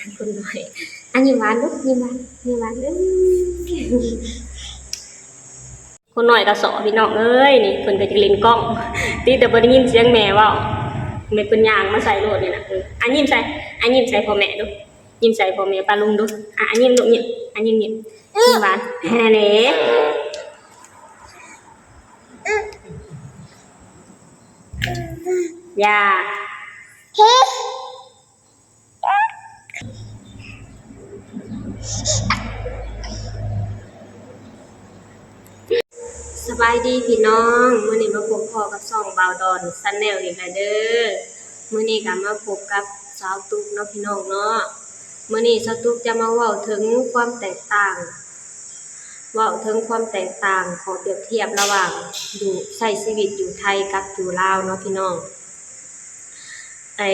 ຄົນນ້ອຍ ອາ ຍິ້ມຫວານລູກ ຍິ້ມຫວານ ຍິ້ມຫວານ ເອີຍ. ຄົນນ້ອຍກະສໍ້ ພີ່ນ້ອງເອີຍ ນີ້ເພິ່ນກະຈະຫຼິ້ນກ້ອງ ຕິແຕ່ບໍ່ໄດ້ຍິນສຽງແມ່ເວົ້າ ແມ່ນເພິ່ນຍ່າງມາໃສ່ໂລດນີ້ນະ. ເອີ ອາ ຍິ້ມໃສ່ ອາ ຍິ້ມໃສ່ພໍ່ແມ່ດູ ຍິ້ມໃສ່ພໍ່ແມ່ປ້າລຸງດູ. ອາ ອາ ຍິ້ມລູກ ຍິ້ມ ອາ ຍິ້ມ ຍິ້ມ ຍິ້ມຫວານ ຫັ້ນນະເດ້ ຢ່າ. ສະບາຍດີພີ່ນ້ອງ ມື້ນີ້ມາພົບພໍ້ກັບຊ່ອງບ່າວດອນແຊນແນວອີກແລ້ວເດີ. ມື້ນີ້ກະມາພົບກັບສາວຕຸກເນາະ ພີ່ນ້ອງເນາະ. ມື້ນີ້ສາວຕຸກຈະມາເວົ້າເຖິງຄວາມແຕກຕ່າງ ເວົ້າເຖິງຄວາມແຕກຕ່າງ ຂໍ້ປຽບທຽບລະຫວ່າງຢູ່ ໃຊ້ຊີວິດຢູ່ໄທກັບຢູ່ລາວເນາະ ພີ່ນ້ອງ. ໄອ້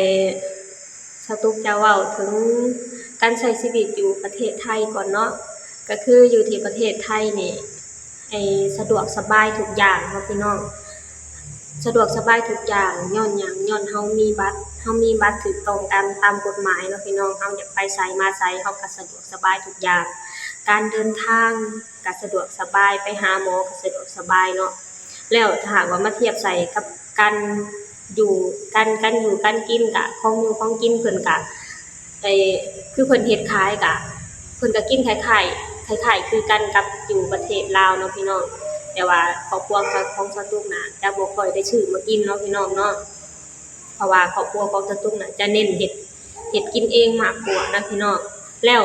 ສາວຕຸກຈະເວົ້າເຖິງການໃຊ້ຊີວິດຢູ່ປະເທດໄທກ່ອນເນາະ. ກະຄືຢູ່ທີ່ປະເທດໄທນີ້ ໄອ້ ສະດວກສະບາຍທຸກຢ່າງເນາະ ພີ່ນ້ອງ ສະດວກສະບາຍທຸກຢ່າງ. ຍ້ອນຫຍັງ? ຍ້ອນເຮົາມີບັດ ເຮົາມີບັດຖືກຕ້ອງຕາມ ຕາມກົດໝາຍເນາະ ພີ່ນ້ອງ. ເຮົາຢາກໄປໃສມາໃສ ເຮົາກະສະດວກສະບາຍທຸກຢ່າງ. ການເດີນທາງກະສະດວກສະບາຍ ໄປຫາໝໍກະສະດວກສະບາຍເນາະ. ແລ້ວຖ້າຫາກວ່າມາທຽບໃສ່ກັບການຢູ່ ການ ການຢູ່ການກິນກະ ຂອງຢູ່ຂອງກິນເພິ່ນກະ ໄອ້ ຄືເພິ່ນເຮັດຂາຍກະ ເພິ່ນກະກິນຄ້າຍໆ ຄ້າຍໆຄືກັນກັບຢູ່ປະເທດລາວເນາະ ພີ່ນ້ອງ. ແຕ່ວ່າຄອບຄົວຂອງ ຂອງສາວຕຸກນະ ຈະບໍ່ຄ່ອຍໄດ້ຊື້ມາກິນເນາະ ພີ່ນ້ອງເນາະ. ເພາະວ່າຄອບຄົວຂອງສາວຕຸກນະ ຈະເນັ້ນເຮັດ ເຮັດກິນເອງມາກກວ່ານະ ພີ່ນ້ອງ. ແລ້ວ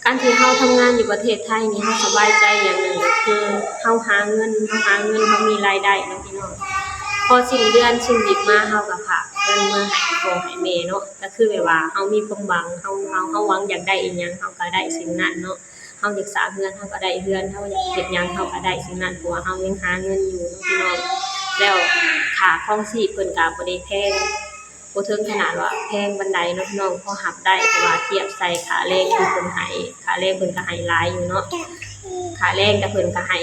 ການທີ່ເຮົາທຳງານຢູ່ປະເທດໄທນີ້ ເຮົາສະບາຍໃຈຢ່າງໜຶ່ງກະຄື ເຮົາຫາເງິນ ເຮົາຫາເງິນ ເຮົາມີລາຍໄດ້ເນາະ ພີ່ນ້ອງ. ພໍສິ້ນເດືອນສິ້ນວິກມາ ເຮົາກະຝາກເງິນມາໃຫ້ພໍ່ໃຫ້ແມ່ເນາະ. ກະຄືແບບວ່າເຮົາມີຄວາມຫວັງ ເຮົາ ເຮົາ ເຮົາຫວັງຢາກໄດ້ອີ່ຫຍັງ ເຮົາກະໄດ້ສິ່ງນັ້ນເນາະ. ເຮົາຢາກສ້າງເຮືອນ ເຮົາກະໄດ້ເຮືອນ ເຮົາຢາກເຮັດຫຍັງ ເຮົາກະໄດ້ສິ່ງນັ້ນ ເພາະວ່າເຮົາຍັງຫາເງິນຢູ່ເນາະ ພີ່ນ້ອງ. ແລ້ວຄ່າຄອງຊີບເພິ່ນກະບໍ່ໄດ້ແພງ ບໍ່ເຖິງຂະໜາດວ່າແພງປານໃດເນາະ ພີ່ນ້ອງ ພໍຮັບໄດ້ ເພາະວ່າທຽບໃສ່ຄ່າແຮງທີ່ເພິ່ນໃຫ້ ຄ່າແຮງເພິ່ນກະໃຫ້ຫຼາຍຢູ່ເນາະ. ຄ່າແຮງກະເພິ່ນກະໃຫ້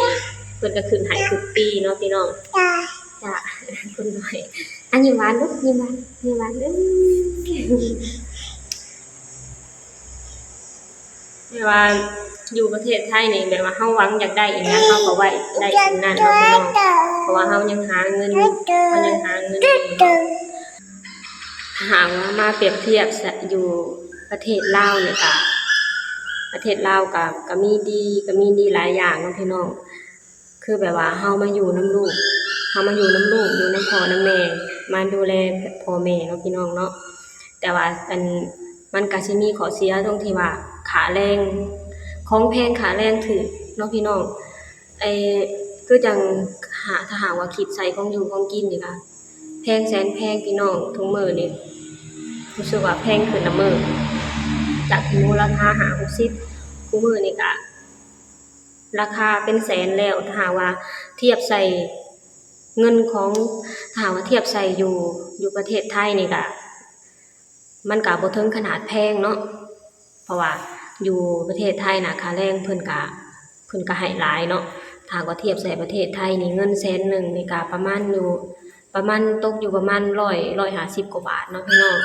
ເພິ່ນກະຂຶ້ນໃຫ້ທຸກປີເນາະ ພີ່ນ້ອງ. ຈ້າ ຄົນນ້ອຍ ອາ ຍິ້ມຫວານລູກ ຍິ້ມຫວານ ຍິ້ມຫວານ ເອີຍ. ແບບວ່າຢູ່ປະເທດໄທນີ້ ແບບວ່າເຮົາຫວັງຢາກໄດ້ອີ່ຫຍັງ ເຮົາກະໄດ້ ໄດ້ສິ່ງນັ້ນເນາະ ພີ່ນ້ອງ. ເພາະວ່າເຮົາຍັງຫາເງິນ ເຮົາຍັງຫາເງິນຢູ່ເນາະ. ຖ້າຫາກວ່າມາປຽບທຽບ ຢູ່ປະເທດລາວນີ້ກະ ປະເທດລາວກະ ກະມີດີ ກະມີດີຫຼາຍຢ່າງເນາະ ພີ່ນ້ອງ. ຄືແບບວ່າເຮົາມາຢູ່ນຳລູກ ເຮົາມາຢູ່ນຳລູກ ຢູ່ນຳພໍ່ນຳແມ່ ມາດູແລພໍ່ແມ່ເນາະ ພີ່ນ້ອງເນາະ. ແຕ່ວ່າອັນ ມັນກະຊິມີຂໍ້ເສຍຕົງທີ່ວ່າຄ່າແຮງ ຂອງແພງ ຄ່າແຮງຖືກເນາະ ພີ່ນ້ອງ. ໄອ້ ຄືຈັ່ງ ຖ້າຫາກວ່າຄິດໃສ່ຂອງຢູ່ຂອງກິນນີ້ກະແພງແສນແພງ ພີ່ນ້ອງ. ທຸກມື້ນີ້ຮູ້ສຶກວ່າແພງຂຶ້ນນຳມື້ ຈາກທີ່ໝູລາຄາຫ້າຫົກສິບ ຄູ່ມື້ນີ້ກະ ລາຄາເປັນແສນແລ້ວ. ຖ້າຫາກວ່າທຽບໃສ່ເງິນຂອງ ຖ້າຫາກວ່າທຽບໃສ່ຢູ່ ຢູ່ປະເທດໄທນີ້ກະ ມັນກະບໍ່ເຖິງຂະໜາດແພງເນາະ ເພາະວ່າຢູ່ປະເທດໄທນະ ຄ່າແຮງເພິ່ນກະ ເພິ່ນກະໃຫ້ຫຼາຍເນາະ. ຖ້າຫາກວ່າທຽບໃສ່ປະເທດໄທນີ້ ເງິນແສນໜຶ່ງນີ້ກະປະມານຢູ່ ປະມານ ຕົກຢູ່ປະມານຮ້ອຍ ຮ້ອຍຫ້າສິບກວ່າບາດເນາະ ພີ່ນ້ອງ.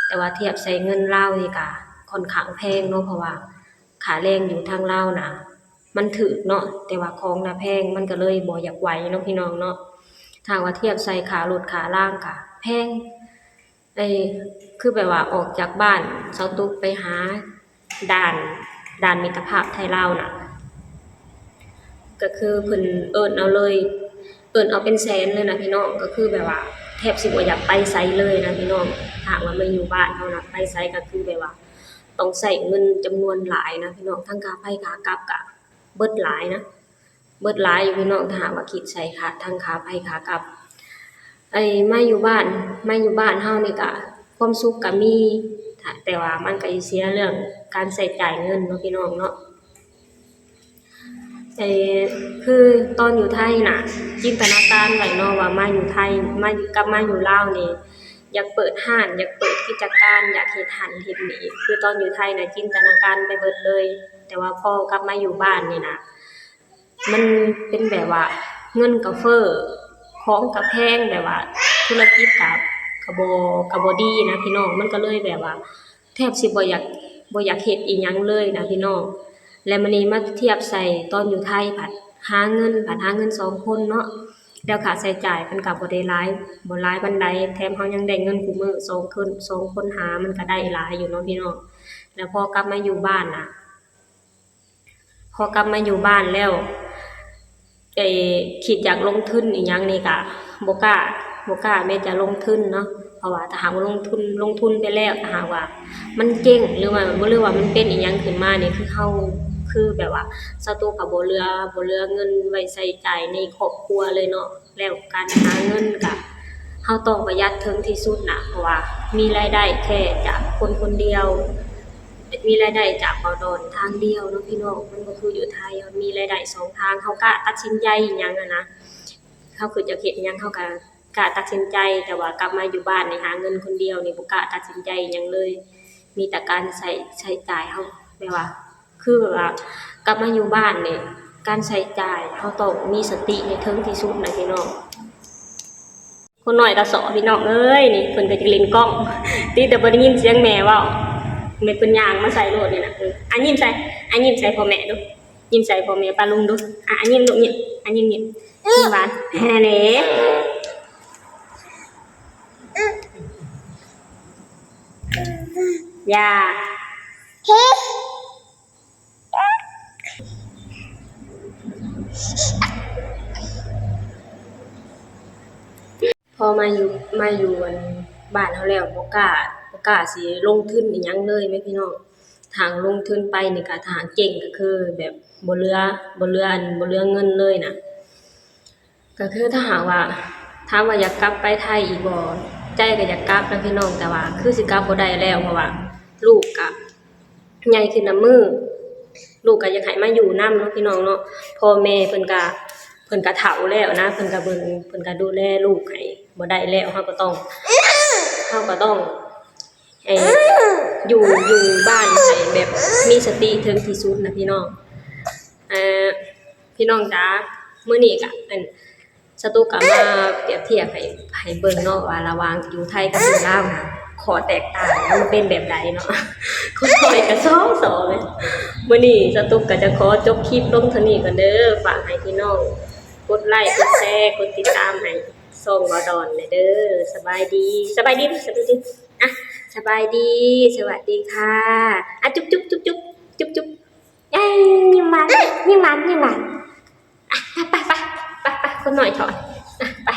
ແຕ່ວ່າທຽບໃສ່ເງິນລາວນີ້ກະຂ້ອນຂ້າງແພງເນາະ ເພາະວ່າຄ່າແຮງຢູ່ທາງລາວນະ ມັນຖືກເນາະ ແຕ່ວ່າຂອງນະແພງ ມັນກະເລີຍບໍ່ຢາກໄຫວເນາະ ພີ່ນ້ອງເນາະ. ຖ້າວ່າທຽບໃສ່ຄ່າລົດຄ່າລາງກະແພງ ເອີ ຄືແບບວ່າອອກຈາກບ້ານສາວຕຸກໄປຫາດ່ານ ດ່ານມິດຕະພາບໄທລາວນະ ກະຄືເພິ່ນເອີ້ນເອົາເລີຍ ເອີ້ນເອົາເປັນແສນເລີຍນະ ພີ່ນ້ອງ. ກະຄືແບບວ່າແທບຊິບໍ່ຢາກໄປໃສເລີຍນະ ພີ່ນ້ອງ. ຖ້າຫາກວ່າແມ່ນຢູ່ບ້ານເຮົານະ ໄປໃສກະຄືແບບວ່າ ຕ້ອງໃຊ້ເງິນຈຳນວນຫຼາຍນະ ພີ່ນ້ອງ. ທັງຄ່າໄຟຄ່າກັບກະເບິດຫຼາຍນະ ເບິດຫຼາຍຢູ່ ພີ່ນ້ອງ. ຖ້າຫາກວ່າຄິດໃສ່ຄ່າ ທັງຄ່າໄຟຄ່າກັບ ໄອ້ ມາຢູ່ບ້ານ ມາຢູ່ບ້ານເຮົານີ້ກະຄວາມສຸກກະມີ ແຕ່ວ່າມັນກະເສຍເລື່ອງການໃຊ້ຈ່າຍເງິນເນາະ ພີ່ນ້ອງເນາະ. ເອີ ຄືຕອນຢູ່ໄທນະ ຈິນຕະນາການໄວ້ເນາະວ່າມາຢູ່ໄທ ມາຢູ່ ກັບມາຢູ່ລາວນີ້ ຢາກເປີດຮ້ານ ຢາກເປີດກິດຈະການ ຢາກເຮັດຫັ້ນເຮັດນີ້ ຄືຕອນຢູ່ໄທນະ ຈິນຕະນາການໄປເບິດເລີຍ. ແຕ່ວ່າພໍກັບມາຢູ່ບ້ານນີ້ນະ ມັນເປັນແບບວ່າເງິນກະເຟີ້ ຂອງກະແພງ ແບບວ່າທຸລະກິດກະ ກະບໍ່ ກະບໍ່ດີນະ ພີ່ນ້ອງ. ມັນກະເລີຍແບບວ່າ ແທບຊິບໍ່ຢາກ ບໍ່ຢາກເຮັດອີ່ຫຍັງເລີຍນະພີ່ນ້ອງ. ແລະ ມື້ນີ້ມາທຽບໃສ່ຕອນຢູ່ໄທ ພັດຫາເງິນ ພັດຫາເງິນສອງຄົນເນາະ ແລ້ວຄ່າໃຊ້ຈ່າຍມັນກໍບໍ່ໄດ້ຫຼາຍ ບໍ່ຫຼາຍປານໃດ ແຖມເຮົາຍັງໄດ້ເງິນຄູ່ມື້ ສອງຄົນ ສອງຄົນຫາ ມັນກໍໄດ້ຫຼາຍຢູ່ເນາະພີ່ນ້ອງ. ແລ້ວພໍກັບມາຢູ່ບ້ານນະ ພໍກັບມາຢູ່ບ້ານແລ້ວ ໄອ້ຄິດຢາກລົງທຶນອີ່ຫຍັງນີ້ກະບໍ່ກ້າ ບໍ່ກ້າແມ້ຈະລົງທຶນເນາະ. ເພາະວ່າຖ້າຫາກວ່າລົງທຶນ ລົງທຶນໄປແລ້ວ ຖ້າຫາກວ່າມັນເຈັງ ຫຼືວ່າ ຫຼືວ່າມັນເປັນອີ່ຫຍັງຂຶ້ນມານີ້ ຄືເຮົາ ຄືແບບວ່າສາວຕຸກກະບໍ່ເຫຼືອ ບໍ່ເຫຼືອເງິນໄວ້ໃຊ້ຈ່າຍໃນຄອບຄົວເລີຍເນາະ. ແລ້ວການຫາເງິນກະ ເຮົາຕ້ອງປະຢັດເຖິງທີ່ສຸດນະ ເພາະວ່າມີລາຍໄດ້ແຄ່ຈາກຄົນຄົນດຽວ ມີລາຍໄດ້ຈາກເບົາດອນທາງດຽວເນາະພີ່ນ້ອງ. ມັນບໍ່ຄືຢູ່ໄທ ເຮົາມີລາຍໄດ້ສອງທາງ ເຮົາກ້າຕັດສິນໃຈອີ່ຫຍັງຫັ້ນນະ. ເຮົາຄິດຢາກເຮັດຫຍັງ ເຮົາກໍກ້າຕັດສິນໃຈ ແຕ່ວ່າກັບມາຢູ່ບ້ານນີ້ ຫາເງິນຄົນດຽວນີ້ ບໍ່ກ້າຕັດສິນໃຈອີ່ຫຍັງເລີຍ ມີແຕ່ການໃຊ້ ໃຊ້ຈ່າຍ ເຮົາແບບວ່າ ຄືແບບວ່າກັບມາຢູ່ບ້ານນີ້ ການໃຊ້ຈ່າຍເຮົາຕ້ອງມີສະຕິໃຫ້ເຖິງທີ່ສຸດນະພີ່ນ້ອງ. ຄົນນ້ອຍກະເຊາະພີ່ນ້ອງເອີຍ ນີ້ເພິ່ນກໍຈະຫຼິ້ນກ້ອງ ຕິແຕ່ບໍ່ໄດ້ຍິນສຽງແມ່ເວົ້າ ແມ່ນເພິ່ນຍ່າງມາໃສ່ໂລດນີ້ນະ. ເອີ ອ່ະ ຍິ້ມໃສ່ ອ່ະ ຍິ້ມໃສ່ພໍ່ແມ່ດູ ຍິ້ມໃສ່ພໍ່ແມ່ປ້າລຸງດູ. ອ່ະ ອ່ະ ຍິ້ມລູກ ຍິ້ມ ອ່ະ ຍິ້ມ ຍິ້ມ ຍິ້ມຫວານ ແນ່ໆ ຢ່າ ພໍມາຢູ່ ມາຢູ່ອັນບ້ານເຮົາແລ້ວ ບໍ່ກ້າ ບໍ່ກ້າຊິລົງທຶນອີ່ຫຍັງເລີຍແມ່ພີ່ນ້ອງ. ຖ້າລົງທຶນໄປນີ້ກະ ຖ້າເຈັງກະຄືແບບບໍ່ເຫຼືອ ບໍ່ເຫຼືອອັນ ບໍ່ເຫຼືອເງິນເລີຍນະ. ກະຄືຖ້າຫາກວ່າ ຖາມວ່າຢາກກັບໄປໄທອີກບໍ່? ໃຈກະຢາກກັບນະພີ່ນ້ອງ ແຕ່ວ່າຄືຊິກັບບໍ່ໄດ້ແລ້ວ ເພາະວ່າລູກກະ ໃຫຍ່ຂຶ້ນນຳມື້ ລູກກໍຢາກໃຫ້ມາຢູ່ນຳເນາະພີ່ນ້ອງເນາະ. ພໍ່ແມ່ເພິ່ນກໍ ເພິ່ນກໍເຖົ້າແລ້ວນະ ເພິ່ນກໍເບິ່ງ ເພິ່ນກໍດູແລລູກໃຫ້ບໍ່ໄດ້ແລ້ວ ເຮົາກໍຕ້ອງ ເຮົາກໍຕ້ອງ ເອີ ຢູ່ ຢູ່ບ້ານໃຫ້ແບບມີສະຕິເຖິງທີ່ສຸດນະພີ່ນ້ອງ. ເອີ ພີ່ນ້ອງຈ໋າ ມື້ນີ້ກໍ ອັນ ສະຕຸກກໍມາປຽບທຽບໃຫ້ ໃຫ້ເບິ່ງເນາະວ່າລະຫວ່າງຢູ່ໄທກັບຢູ່ລາວນະ ຂໍ້ແຕກຕ່າງມັນເປັນແບບໃດເນາະ. ຄົນນ້ອຍກໍຊອກໆ ເລີຍ. ມື້ນີ້ສະຕຸກກໍຈະຂໍຈົບຄລິບລົງເທົ່ານີ້ກ່ອນເດີ. ຝາກໃຫ້ພີ່ນ້ອງກົດໄລ ກົດແຊ ກົດຕິດຕາມໃຫ້ຊ່ອງເບົາດອນແດ່ເດີ. ສະບາຍດີ ສະບາຍດີ ສະບາຍດີ ອ່ະ ສະບາຍດີ ສະຫວັດດີຄ່ະ ອ່ະ ຈຸບຈຸບ ຈຸບຈຸບ ຈຸບຈຸບ. ເອີຍ ຍິ້ມຫວານ ຍິ້ມຫວານ ຍິ້ມຫວານ. ອ່ະ ໄປ ໄປ ໄປ ໄປ ຄົນນ້ອຍຖອນ ອ່ະ ໄປ